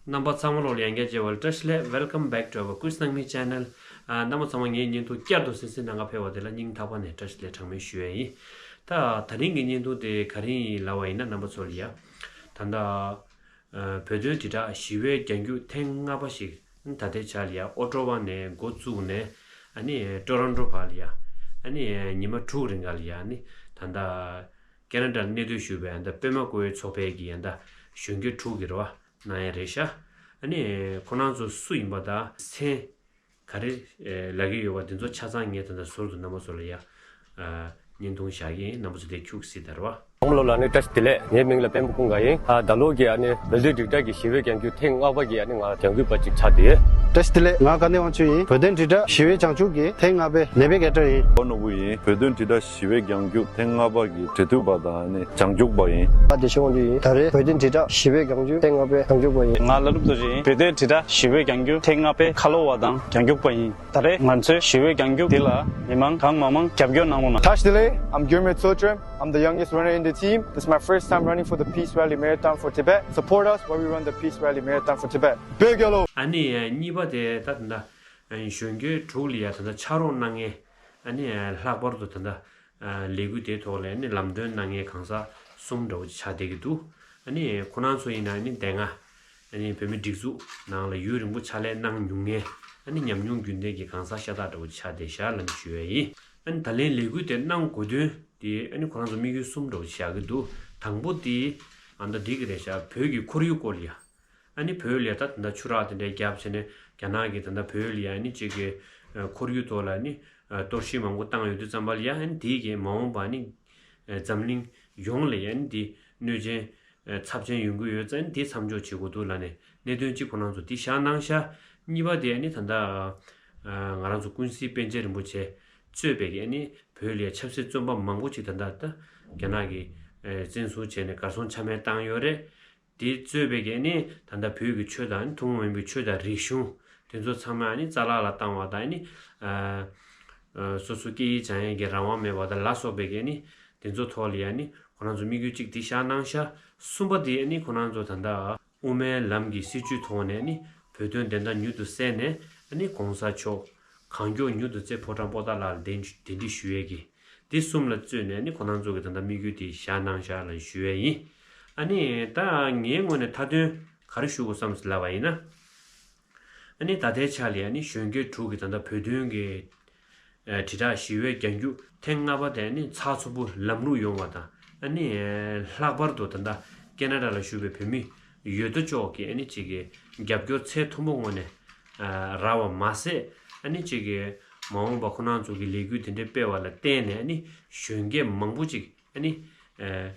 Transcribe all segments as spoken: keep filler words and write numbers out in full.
རྣམ་པ་ཚང་མ་ལོ་ལ་ཡང་བསྐྱར་མཇལ་བ་ལ་བཀྲ་ཤིས་བདེ་ལེགས། Welcome back to our Quiz Nangmi channel. ཨ། རྣམ་པ་ཚང་མ་ངའི་བརྙན་ཐུང་བསྐྱར་དུ་གསན་གཟིགས་གནང་ག་ཕེབས་པ་དེ་ལ་སྙིང་ཐག་པ་ནས་བཀྲ་ཤིས་བདེ་ལེགས་གྲངས་མེད་ཞུ་ཡ་ཡིན། ད་ད་རིང་གི་བརྙན་ཐུང་དེ་ག་རེ་ཡིན་ལབ་པ་ཡིན་ན། རྣམ་པ་ཚོ་ལ་ཡ། ད་ལྟ་ཨ། བོད་དོན་དྲིལ་བསྒྲགས་ཞི་བའི་རྒྱང་རྒྱུག་ཐེངས་ལྔ་པ་ཞིག་ད་ལྟའི་ཆར་ལ་ཡ་ཨོ་ཊོ་བ་ནས་འགོ་བཙུགས་ནས། ཨ་ནི་ཊོ་རོན་ཊོ་བར་ལ་ཡ། ཨ་ནི་ཉི་མ་དྲུག་རིང་ག་ལ་ཡ། ཨ་ནི་ད་ལྟ་ཁེ་ན་ཌ་ལ་གནས་སྡོད་བཞུགས་པའི་ཨ་ད་པད་མ་བཀོད་འོས་ཚོགས་པའི་གི་ཨ་ད་གཞོན་སྐྱེས་དྲུག་གི་རེད་བ། གནང་ཡ་རེད་ཤག་ཨ་ནི་ཁོ་རང་ཚོ་སུ་ཡིན་པ་དང་མཚན་ག་རེ་ལབ་ཀྱི་ཡོད་པ་དེ་ཚོ་ཆ་ཚང་ངས་ད་ལྟ་ཟུར་དུ་རྣམ་པ་ཚོ་ལ་ཡ། ཨ། བརྙན་ཐུང་བཞག་གི་ཡིན། རྣམ་པ་ཚོ་དེ་ཁྱུག་གཟིགས་དང་རེད་བ། ཚང་མ་ལོ་ལ་ནི་བཀྲ་ཤིས་བདེ་ལེགས། ངའི་མིང་ལ་པད་མ་ཀུན་དགའ་ཡིན། ཨ། ད་ལོ་གི་ཨ་ནི་བོད་དོན་དྲིལ་བསྒྲགས་ཀྱི་ཞི་བའི་རྒྱང་རྒྱུག་ཐེངས་ལྔ་པ་གི་ཨ་ནི་ང་རྒྱང་རྒྱུག་པ་ཅིག་ཆགས་བསྡད་ཡོད། བཀྲ་ཤིས་བདེ་ལེགས། ང་དཀར་ནེ་དབང་ཕྱུག་ཡིན། བོད་དོན་དྲིལ་བསྒྲགས་ཞི་བའི་རྒྱང་རྒྱུག་གི་ཐེངས་ལྔ་པའི་ལེ་བེ་ཀེ་ཊར་ཡིན། ཨོ་ནོར་བུ་ཡིན། བོད་དོན་དྲིལ་བསྒྲགས་ཞི་བའི་རྒྱང་རྒྱུག་ཐེངས་ལྔ་པ་གི་འབྲེལ་མཐུད་པ་དང་ཨ་ནི་རྒྱང་རྒྱུག་པ་ཡིན། ང་བདེ་ཆེན་དབང་འདུས་ཡིན། ད་རེས་བོད་དོན་དྲིལ་བསྒྲགས་ཞི་བའི་རྒྱང་རྒྱུག་ཐེངས་ལྔ་པའི་རྒྱང་རྒྱུག་པ་ཡིན། ང་བླ་སྒྲུབ་རྡོ་རྗེ་ཡིན། བོད་དོན་དྲིལ་བསྒྲགས་ཞི་བའི་རྒྱང་རྒྱུག་ཐེངས་ལྔ་པའི་ཁ་ལོ་བ་དང་རྒྱང་རྒྱུག་པ་ཡིན། ད་རེས་ང་ཚོའི་ཞི་བའི་རྒྱང་རྒྱུག་འདི་ལ་མི་མང་གང་མང་མང་རྒྱབ་སྐྱོར་གནང་རོགས་གནང་། Tashi delek, I'm Gyurme Tsochram. I'm the youngest runner in the team. This is my first time running for the Peace Rally Marathon for Tibet. Support us while we run the Peace Rally Marathon for Tibet. བོད་རྒྱལ་ལོ། ཨ་ནི་གཉིས་པ་དེ་ད་ད་ལྟ་གཞོན་སྐྱེས་དྲུག་ལ་ཡ་ད་ལྟ་ཕྱག་རོགས་གནང་མཁན། ཨ་ནི་ལྷག་པར་དུ་ད་ལྟ་ལས་འགུལ་དེའི་ཐོག་ལ་ཨ་ནི་ལམ་སྟོན་གནང་མཁན་གང་ཟག་གསུམ་འདྲ་བོ་ཅིག་ཆགས་བསྡད་ཀྱི་འདུག་ཨ་ནི་ཁོ་རང་ཚོ་ཡིན་ན་ཨ་ནི་དེ་སྔ་ཨ་ནི་བོད་མི་སྒྲིག་འཛུགས་ནང་ལ་ཡུན་རིང་པོ་ཕྱག་ལས་གནང་མྱོང་མཁན། ཨ་ནི་ཉམས་མྱོང་རྒྱུན་ལྡན་གྱི་གང་ཟག་ཤ་སྟག་འདྲ་བོ་ཆགས་བསྡད་ཤག་ལབ་ནས་ཞུ་ཡ་ཡིན། ཨ་ནི་ད་ལན་ལས་འགུལ་དེ་གནང་དགོས་དོན་དེ་ཨ་ནི་ཁོ་རང་ཚོ་དམིགས་ཡུལ་གསུམ་འདྲ་བོ་བཞག་གི་འདུག་དང་པོ་དེ་ཨ་ད་འགྲིག་གི་རེད་ཤག་བོད་ཀྱི་ཁོར་ཡུག་སྐོར་ལ་ཡ། ཨ་ནི་བོད་ལ་ད་ད་ལྟ་ཆུ་རགས་དེ་འདྲའི་བརྒྱབ་བྱས་ནས་རྒྱ་ནག་གིས་ད་ལྟ་བོད་ལ་ཡ་ཨ་ནི་གཅིག་གི་ཁོར་ཡུག་ཐོག་ལ་ཨ་ནི་གཏོར་བཤིག་མང་པོ་བཏང་ཡོད་དུས་ཙམ་པ་ལ་ཡ། ཨ་ནི་དེ་གིས་མ་འོངས་པ་ཨ་ནི་འཛམ་གླིང་ཡོངས་ལ་ཡ་ཨ་ནི་དེ་གནོད་ཅན་ཚབས་ཆེན་ཡོང་གི་ཡོད་ཙང་དེ་མཚམས་འཇོག་བྱེད་དགོས་འདུག་ལབ་ནས་གནད་དོན་གཅིག་ཁོ་རང་ཚོ་དེ་བཞག་གནང་ཤག་གཉིས་པ་དེ་ཨ་ནི་ད་ལྟ་ང་རང་ཚོ་ཀུན་གཟིགས་པཎ་ཆེན་རིན་པོ་ཆེ་གཙོས་པའི་གི་ཨ་ནི་བོད་ལ་ཡ་ཆབ་སྲིད་བཙོན་པ་མང་པོ་ཅིག་ད་ལྟ་ད་རྒྱ་ནག་གིས་ཨ་བཙན་བཟུང་བྱས་ནས་གར་སོང་ཆ་མེད་བཏང་ཡོད་རེད། དེ་གཙོས་པའི་གི་ཨ་ནི་ད་ལྟ་བོད་ཀྱི་ཆོས་དང་ཐུན་མོང་མིན་པའི་ཆོས་དང་རིག་གཞུང་དེ་ཚོ་ཚང་མ་ཨ་ནི་རྩ་བརླག་ལ་བཏང་བ་དང་། ཨ་ནི་ཨ་སོ་སོ་སྐད་ཡིག་སྦྱང་ཡས་ཀྱི་རང་དབང་མེད་པ་དང་ལ་སོགས་པའི་གི་ཨ་ནི་དེ་ཚོ་ཐོག་ལ་ཡ་ཨ་ནི་ཁོ་རང་ཚོ་དམིགས་ཡུལ་གཅིག་དེ་བཞག་གནང་ཤག་གསུམ་པ་དེ་ཨ་ནི་ཁོ་རང་ཚོ་ད་ལྟ་དབུ་མའི་ལམ་གྱི་སྲིད་བྱུས་ཐོག་ནས་ཨ་ནི་བོད་དོན་བདེན་མཐའ་མྱུར་དུ་གསལ་ནས། ཨ་ནི་གོང་ས་མཆོག་གང་མགྱོགས་མྱུར་དུ་རྩེ་ཕོ་བྲང་པོ་ཏཱ་ལ་ལ་གདན་གདན་འདྲེན་ཞུ་ཡས་ཀྱི་འདི་གསུམ་ལ་བརྩོན་ནས་ནི་ཁོ་རང་ཚོ་གི་ད་ལྟ་དམིགས་ཡུལ་དེ་བཞག་གནང་ཤག་ལབ་ཞུ་ཡས་ཡིན། ཨ་ནི་ད་ངའི་ངོས་ནས་མཐའ་དོན་ག་རེ་ཞུ་དགོས་བསམ་ཟེར་ལབ་པ་ཡིན་ན། ཨ་ནི་ད་ལྟའི་ཆ་ལ་ཨ་ནི་གཞོན་སྐྱེས་དྲུག་གི་ད་ལྟ་བོད་དོན་གྱི་ཨ་དྲིལ་བསྒྲགས་ཞི་བའི་རྒྱང་རྒྱུག་ཐེངས་ལྔ་པ་དེ་ཨ་ནི་ཚགས་ཚུད་པོ་ལམ་ལུགས་ཡོང་བ་དང་། ཨ་ནི་ལྷག་པར་དུ་ད་ལྟ་ཁེ་ན་ཌ་ལ་བཞུགས་པའི་བོད་མི་ཡོད་དོ་ཅོག་གི་ཨ་ནི་གཅིག་གི་རྒྱབ་སྐྱོར་ཚད་མཐོན་པོ་ངོས་ནས་ཨ་རག་པ་མ་ཟད། ཨ་ནི་གཅིག་གི་མ་འོངས་པ་ཁོ་རང་ཚོ་གི་ལས་འགུལ་དེ་འདྲའི་སྤེལ་བ་ལ་བརྟེན་ནས་ཨ་ནི་གཞོན་སྐྱེས་མང་པོ་ཅིག་ཨ་ནི་ཨ་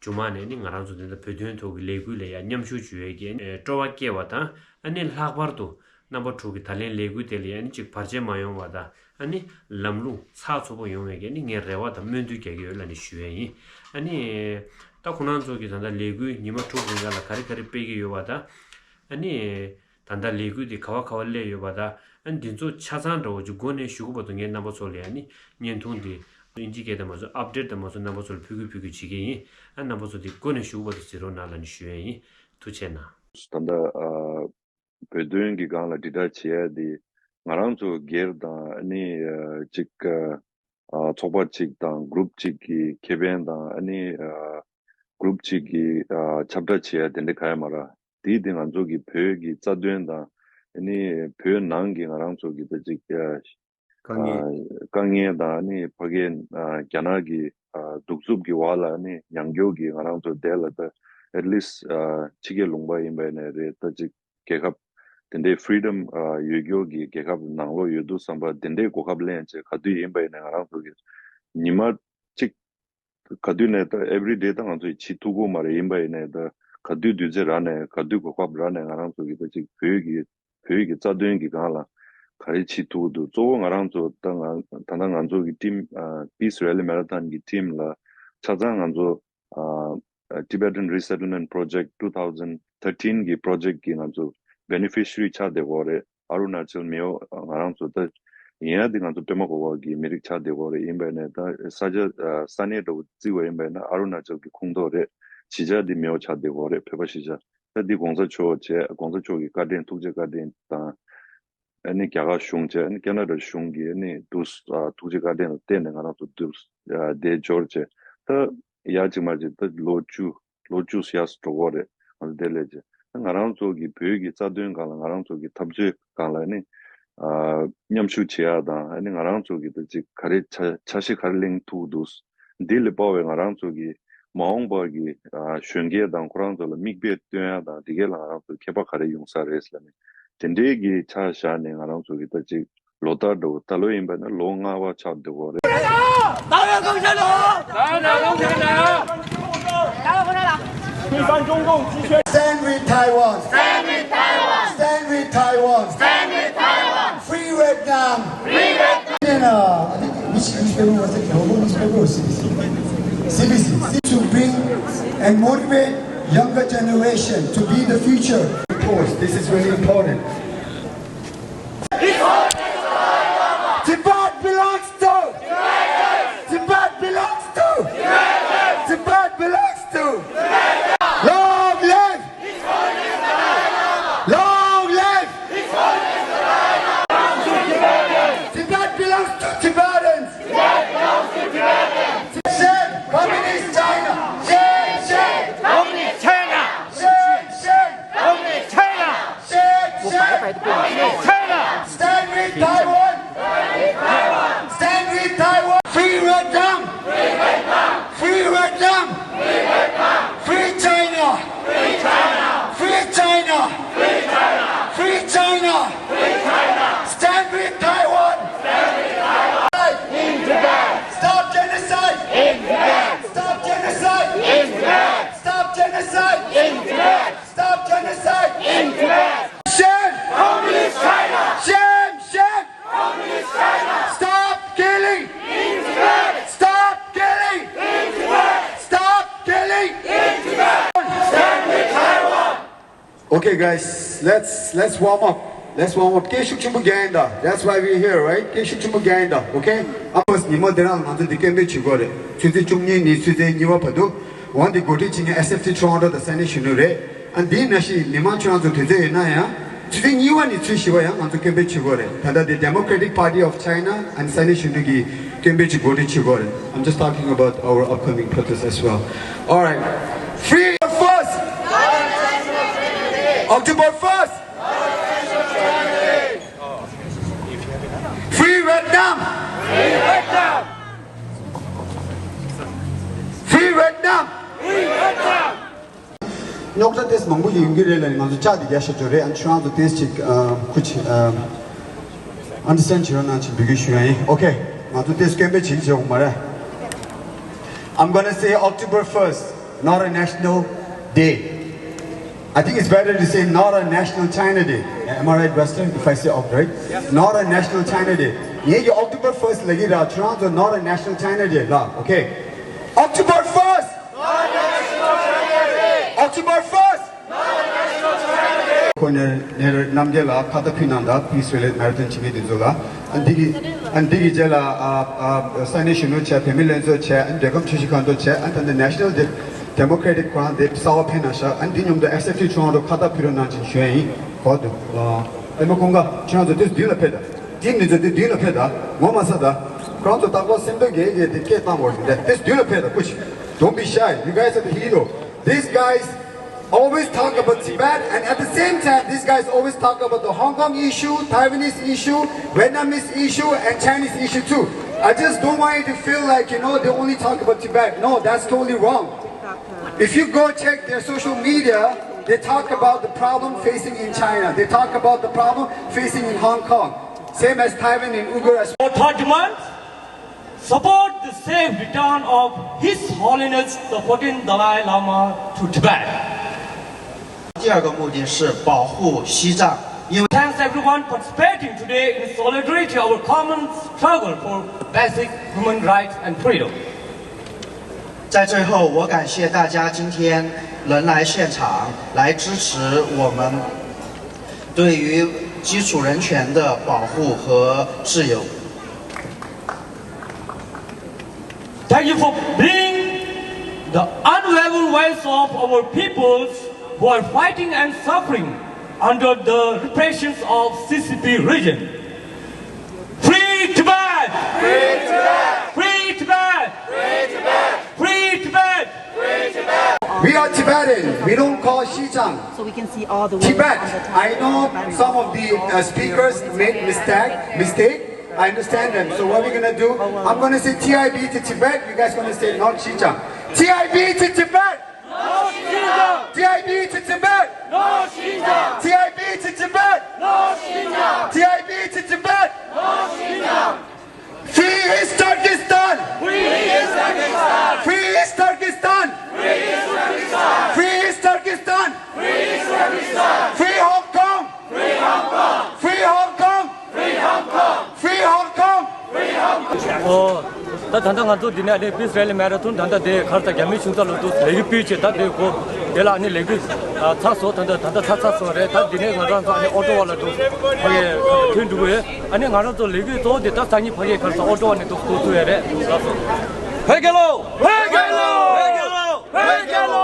མཇུག་མ་ནས་ཨ་ནི་ང་རང་ཚོ་འདི་འདྲ་བོད་དོན་ཐོག་གི་ལས་འགུལ་ལ་ཡང་མཉམ་ཞུགས་བྱེད་ཡས་ཀྱི་ཨ་ནི་སྤྲོ་བ་སྐྱེ་བ་དང་། ཨ་ནི་ལྷག་པར་དུ་རྣམ་པ་དྲུག་གི་ད་ལན་ལས་འགུལ་དེ་ལ་ཡང་ཨ་ནི་གཅིག་བར་ཆད་མ་ཡོང་བ་དང་། ཨ་ནི་ལམ་ལུགས་ཚགས་ཚུད་པོ་ཡོང་བའི་གི་ཨ་ནི་ངས་རེ་བ་དང་སྨོན་འདུན་རྒྱག་གི་ཡོད་ལབ་ནས་ཞུ་ཡས་ཡིན། ཨ་ནི་ད་ཁོ་རང་ཚོ་གི་ད་ལྟ་ལས་འགུལ་ཉི་མ་དྲུག་རིང་ག་ལ་ག་རེ་ག་རེ་སྤེལ་གྱི་ཡོད་པ་དང་། ཨ་ནི་ད་ལྟ་ལས་འགུལ་འདི་ག་བ་ག་བ་སླེབས་ཡོད་པ་དང་། ཨ་ནི་འདི་ཚོ་ཆ་ཚང་འདྲ་བོ་ཅིག་འགོ་ནས་ཞུ་དགོས་པ་དང་། ངས་རྣམ་པ་ཚོ་ལ་ཨ་ནི་བརྙན་ཐུང་འདི་ཨིན་ཇི་སྐད་དང་མ་སོང་ཨཔ་ཌེཊ་དང་མ་སོང་རྣམ་པ་ཚོ་ལ་ཕུལ་གི་ཕུལ་གི་བྱེད་ཀྱི་ཡིན། ཨ་རྣམ་པ་ཚོ་འདི་འགོ་ནས་ཞུ་དགོས་པ་དང་གཟིགས་རོགས་གནང་ལབ་ནས་ཞུ་ཡས་ཡིན། ཐུགས་རྗེ་གནང་། ད་ལྟ་ཨ་བོད་དོན་གྱི་སྒང་ལ་དྲིལ་བསྒྲགས་བྱེད་ཡ་འདི་ང་རང་ཚོ་སྒེར་དང་ཨ་ནི་ཨ་ཅིག་ཨ་ཨ་ཚོགས་པ་གཅིག་དང་གུ་རུབ་གཅིག་གི་ཁེ་ཕན་དང་། ཨ་ནི་ཨ་གུ་རུབ་གཅིག་གི་ཨ་ཁྱབ་བསྒྲགས་བྱེད་ཡ་དེ་འདྲ་ག་ཡ་མ་རེད། དེ་དེ་ང་ཚོ་གི་བོད་ཀྱི་རྩ་དོན་དང་། ཨ་ནི་བོད་ནང་གི་ང་རང་ཚོ་གི་ད་ཅིག་ཨ་དཀའ་ངལ། ཨ་དཀའ་ངལ་དང་། ཨ་ནི་ཕ་གིའི་ཨ་རྒྱ་ནག་གི་ཨ་གདུག་རྩུབ་ཀྱི་འོག་ལ་ཨ་ནི་མྱོང་རྒྱུ་གི་ང་རང་ཚོ་དེ་ལ་ད་at least་ཨ་ཕྱི་རྒྱལ་ལུང་པ་ཡིན་པ་ཡིན་ནའི་རེད། ད་ཅིག་རྒྱལ་ཁབ་དེ་འདྲའི་freedom་ཨ་ཡོད་རྒྱུ་གི་རྒྱལ་ཁབ་ནང་ལོགས་ཡོད་དུས་ཙམ་པ་དེ་འདྲའི་གོ་སྐབས་ལེན་བྱས་ག་དུས་ཡིན་པ་ཡིན་ནའི་ང་རང་ཚོ་གི་ཉི་མ་གཅིག་ག་དུས་ནས་ད་everyday་ད་ང་ཚོ་ཡི་བྱེད་ཐུབ་ཀྱི་མ་རེད། ཡིན་པ་ཡིན་ནའི་ད་ག་དུས་དུས་ཚོད་རག་ནའི་ག་དུས་གོ་སྐབས་རག་ནའི་ང་རང་ཚོ་གི་ད་ཅིག་བོད་ཀྱི་བོད་ཀྱི་རྩ་དོན་གྱི་སྒང་ལ་ག་རེ་བྱེད་ཐུབ་ཀྱི་འདུག་གཙོ་བོ་ང་རང་ཚོ་ད་ང་ད་ལྟ་ང་ཚོ་གི་ཊིམ་ཨ་Peace Rally Marathon་གི་ཊིམ་ལ་ཆ་ཚང་ང་ཚོ་ཨ་Tibetan Resettlement Project two thousand thirteen་གི་project་གི་ང་ཚོ་beneficiary་ཆགས་བསྡད་ཡོད་རེད། ཨ་རུ་ན་ཅལ་མེའོ་ང་རང་ཚོ་ད་ཡིན་ཡ་འདི་ང་ཚོ་པད་མ་གོ་ཝ་གི་མི་རིགས་ཆགས་བསྡད་ཡོད་རེད། ཡིན་པ་ཡིན་ནའི་ད་ས་ཆ་ཨ་ས་གནས་འདྲ་བོ་བརྩི་བ་ཡིན་པ་ཡིན་ན་ཨ་རུ་ན་ཅལ་གི་ཁོངས་གཏོགས་རེད། གཞིས་ཆགས་འདི་མེའོ་ཆགས་བསྡད་ཡོད་རེད། བོད་པ་གཞིས་ཆགས། ད་འདི་གོང་ས་མཆོག་བྱས། གོང་ས་མཆོག་གི་བཀའ་དྲིན། ཐུགས་རྗེ་བཀའ་དྲིན་དང་། ཨ་ནི་རྒྱ་གར་གཞུང་བྱས། ཨ་ནི་ཁེ་ན་ཌ་གཞུང་གི་ཨ་ནི་འདུག་སེ་ཨ་ཐུགས་རྗེ་བཀའ་དྲིན་ལ་བརྟེན་ནས་ང་རང་ཚོ་འདུག་སེ་ཨ་བསྡད་འབྱོར་བྱས། ད་ཡར་གཅིག་མར་གཅིག་ད་ལོ་བཅུ། ལོ་བཅུ་ཡར་འགྲོ་གི་རེད། ང་ཚོ་དེ་ལས་བྱས། ད་ང་རང་ཚོ་གི་བོད་ཀྱི་རྩ་དོན་སྒང་ལ། ང་རང་ཚོ་གི་འཐབ་རྩོད་སྒང་ལ་ནི་ཨ་མཉམ་ཞུགས་བྱེད་ཡག་དང་། ཨ་ནི་ང་རང་ཚོ་གི་ད་ཅིག་ག་རེ་འཆར་འཆར་གཞི་ག་རེ་གླེང་ཐུབ་འདུག་འདི་ལས་དཔག་པའི་ང་རང་ཚོ་གི་མ་འོངས་པ་གི་ཨ་གཞོན་སྐྱེས་དང་ཁོ་རང་ཚོ་ལ་མིག་དཔེ་སྟོན་ཡག་དང་། འདི་གས་ལ་ང་རང་ཚོ་ཁྱད་པར་ག་རེ་ཡོང་ས་རེད་ལབ་ནས། དེ་འདྲའི་གི་ཆ་བཞག་ནས་ང་རང་ཚོ་གི་ད་ཅིག་ལོ་ལྟར་འགྲོ། ད་ལོ་ཡིན་པ་ན་ལོ་ལྔ་པ་ཆགས་བསྡད་ཡོད་རེད། 打倒共产党！打倒共产党！推翻中共集权！ Stand with Taiwan! Stand with Taiwan! Stand with Taiwan! Stand with Taiwan! Free Vietnam! Free Vietnam! You know, I think which newspaper was it? Global newspaper or C B C? C B C. To bring and motivate younger generation to be the future. Of course, this is really important. Tibet belongs to! Tibet belongs to! Tibet belongs to! Long live! Long live! Tibet belongs to Tibetans! Shame, Communist China! Shame, shame! Communist China! Shame, shame! Communist China! Shame, shame! Communist China! Stand with Taiwan! Stand with Taiwan! Free Vietnam! Free Vietnam! Free China! Free China! Free China! Stand with Taiwan! Stand with Taiwan! In Tibet! Stop genocide! In Tibet! Stop genocide! In Tibet! Stop genocide! In Tibet! Stop genocide! In Tibet! Shame! Communist China! Shame! Shame! Communist China! Stop killing! In Tibet! Stop killing! In Tibet! Stop killing! In Tibet! Stand with Taiwan! Okay, guys, let's, let's warm up. Let's warm up. སྐད་ཤུགས་ཆེན་པོ་རྒྱག་ཡིན་ད། That's why we here, right? སྐད་ཤུགས་ཆེན་པོ་རྒྱག་ཡིན་ད། Okay? ཨ་ཕོས་ཉི་མ་འདི་རང་ང་ཚོ་འདི་སྐད་འབོད་བྱེད་དགོས་རེད། ཆུ་ཚོད་བཅུ་གཉིས་ནས་ཆུ་ཚོད་གཉིས་པ་བར་དུ། འོ་འདི་འགོ་ཁྲིད་བྱེད་མཁན་S F T Toronto དང་ས་གནས་གཞོན་ནུ་རེད། ཨ་འདི་ནང་བཞིན་མི་མང་ཁྱོད་རང་ཚོ་དུས་ཚོད་ཡོད་ན་ཡང་། ཆུ་ཚོད་གཉིས་པ་ནས་ཆུ་ཚོད་བཞི་པ་ཡང་ང་ཚོ་སྐད་འབོད་བྱེད་དགོས་རེད། ད་ལྟ་འདི་Democratic Party of China and ས་གནས་གཞོན་ནུ་གི་སྐད་འབོད་ཀྱི་འགོ་ཁྲིད་བྱེད་དགོས་རེད། I'm just talking about our upcoming protest as well. All right. Free first! October first! Free Vietnam! Free Vietnam! རྙོག་དྲ་ཏོག་ཙམ་མང་པོ་ཞིག་ཡོང་གི་རེད་ལབ་ནས་ང་ཚོ་ལྕགས་དེ་རྒྱག་ཤར་འགྲོ་རེད། ཨ་ཁྱོད་རང་ཚོ་ཏོག་ཙམ་ཅིག་ཨ་ཁུ་ཅིག་ཨ་understand བྱེད་རོགས་གནང་ཅིག་འབོད་སྐུལ་ཞུ་ཡ་ཡིན། Okay. ང་ཚོ་ཏོག་ཙམ་སྐད་འབོད་བྱེད་ཀྱི་བྱེད་དགོས་མ་རེད། I'm gonna say October first, not a national day. I think it's better to say not a national China day. Am I right, Western? If I say Oct-, right? Not a national China day. ངས་ཀྱི་October first ལབ་ཀྱི་རེད། ཁྱོད་རང་ཚོ་not a national China day ལབ། Okay. October first! October first! ཁོ་ནས་ནས་རྣམ་རྒྱལ་ལ་ཁ་ཏ་ཕུལ་གནང་དང་། Peace Relay Marathon བྱེད་མཁན་དེ་ཚོ་ལ། ཨ་འདི་གི་ཨ་འདི་གི་རྗེས་ལ་ཨ་ཨ་ས་གནས་གཞོན་ནུ་བྱས། བུད་མེད་ལྷན་ཚོགས་བྱས། ཨ་འདོད་ཁམས་ཆུ་བཞི་སྒང་ཏོག་བྱས། ཨ་ད་ལྟ་National De- Democratic ཁོ་རང་དེ་གསར་པ་ཕེབས་གནང་ཤག་ཨ་འདི་མཉམ་དུ་S F T Toronto ཁ་ཏ་ཕུལ་རོགས་གནང་ཅིག་ཞུ་ཡ་ཡིན། གོ་འདུག་ཨ་པད་མ་ཀུན་དགའ་ཁྱོད་རང་ཚོ་དུས་མདུན་ལ་ཕེབས་དང་། འདི་མི་ཚོ་དུས་མདུན་ལ་ཕེབས་དང་། ངོ་མ་ས་དང་། ཁོ་རང་ཚོ་རྟག་པར་སེམས་པ་དགེ་དགེ་དེ་སྐད་བཏང་བར་འདི་དུས་མདུན་ལ་ཕེབས་དང་། ཀུ་ཅི། Don't be shy. You guys are the hero. These guys always talk about Tibet, and at the same time, these guys always talk about the Hong Kong issue, Taiwanese issue, Vietnamese issue, and Chinese issue too. I just don't want you to feel like, you know, they only talk about Tibet. No, that's totally wrong. If you go check their social media, they talk about the problem facing in China. They talk about the problem facing in Hong Kong. Same as Taiwan and Uyghur as well. For third month, support the safe return of His Holiness the fourteenth Dalai Lama to Tibet. 第二个目的是保护西藏，因为 Thanks everyone participating today in solidarity our common struggle for basic human rights and freedom. 在最后，我感谢大家今天能来现场来支持我们对于基础人权的保护和自由。 Thank you for being the unwavering voice of our peoples who are fighting and suffering under the repressions of C C P regime. Free Tibet! Free Tibet! Free Tibet! Free Tibet! Free Tibet! We are Tibetan. We don't call Xinjiang. So we can see all the way Tibet. I know some of the uh, speakers made mistake. Mistake. I understand them. So what we're gonna do? I'm gonna say T I B to Tibet. You guys gonna say not Xinjiang. T I B to Tibet. T I B to Tibet! No Xinjiang! T I B to Tibet! No Xinjiang! T I B to Tibet! No Xinjiang! Free is Turkestan! Free is Turkestan! Free is Turkestan! Free Hong Kong! Free Hong Kong! Free Hong Kong! Free Hong Kong! Free Hong Kong! ཨོ། ད་ད་ལྟ་ང་ཚོ་འདི་ནས་ཨ་ནི་Peace Rally Marathon ད་ལྟ་དེ་ག་རེ་ཟེར་རྒྱ་མིའི་གཞུང་ཚབ་ལ་འདུག་ལས་ཀ་སྤེལ་བྱས། ད་དེ་གོ་དེ་ལ་ཨ་ནི་ལས་ཀ་ཚར་སོང་། ད་ལྟ་ད་ལྟ་ཚར་ཚར་སོང་རེད། ད་འདི་ནས་ང་རང་ཚོ་ཨ་ནི་ཨོ་ཊོ་བ་ལ་འདུག་ཕ་གིར་ཐོན་འགྲོ་གི་ཡོད། ཨ་ནི་ང་རང་ཚོ་ལས་ཀ་གཙོ་བོ་དེ་ད་སང་ཉིན་ཕ་གིར་ག་རེ་ཟེར་ཨོ་ཊོ་བ་ནས་འདུག་འགོ་ཚུགས་ཡོད་རེད། ལགས་སོ། བོད་རྒྱལ་ལོ། བོད་རྒྱལ་ལོ། བོད་རྒྱལ་ལོ། བོད་རྒྱལ་ལོ།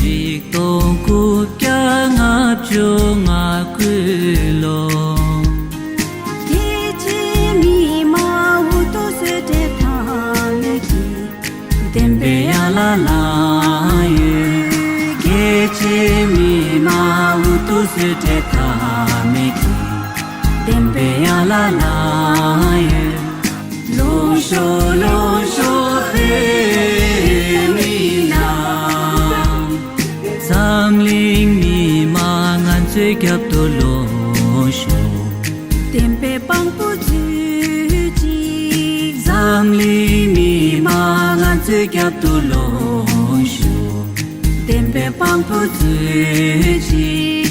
གཅིག་སྟོང་དགུ་བརྒྱ་ལྔ་བཅུ་ང་དགུ་ལོ། རྒྱལ་གཅེས་མི་མང་འུ་ཐུག་གསོལ་འདེབས་དང་མི་གི། བདེན་པའི་ཡར་ལ་ལངས་ཡོད། རྒྱལ་གཅེས་མི་མང་འུ་ཐུག་གསོལ་འདེབས་དང་མི་གི། བདེན་པའི་ཡར་ལ་ལངས་ཡོད། ལོངས་ཤོག་ལོངས་ཤོག་བོད་མི་རྣམས། འཛམ་གླིང་མི་མང་ང་ཚོའི་རྒྱབ་ཏུ་ལོངས་ཤོག་བདེན་པའི་དཔང་པོ་མཛོད་ཅིག་འཛམ་གླིང་མི་མང་ང་ཚོའི་རྒྱབ་ཏུ་ལོངས་ཤོག་བདེན་པའི་དཔང་པོ་མཛོད་ཅིག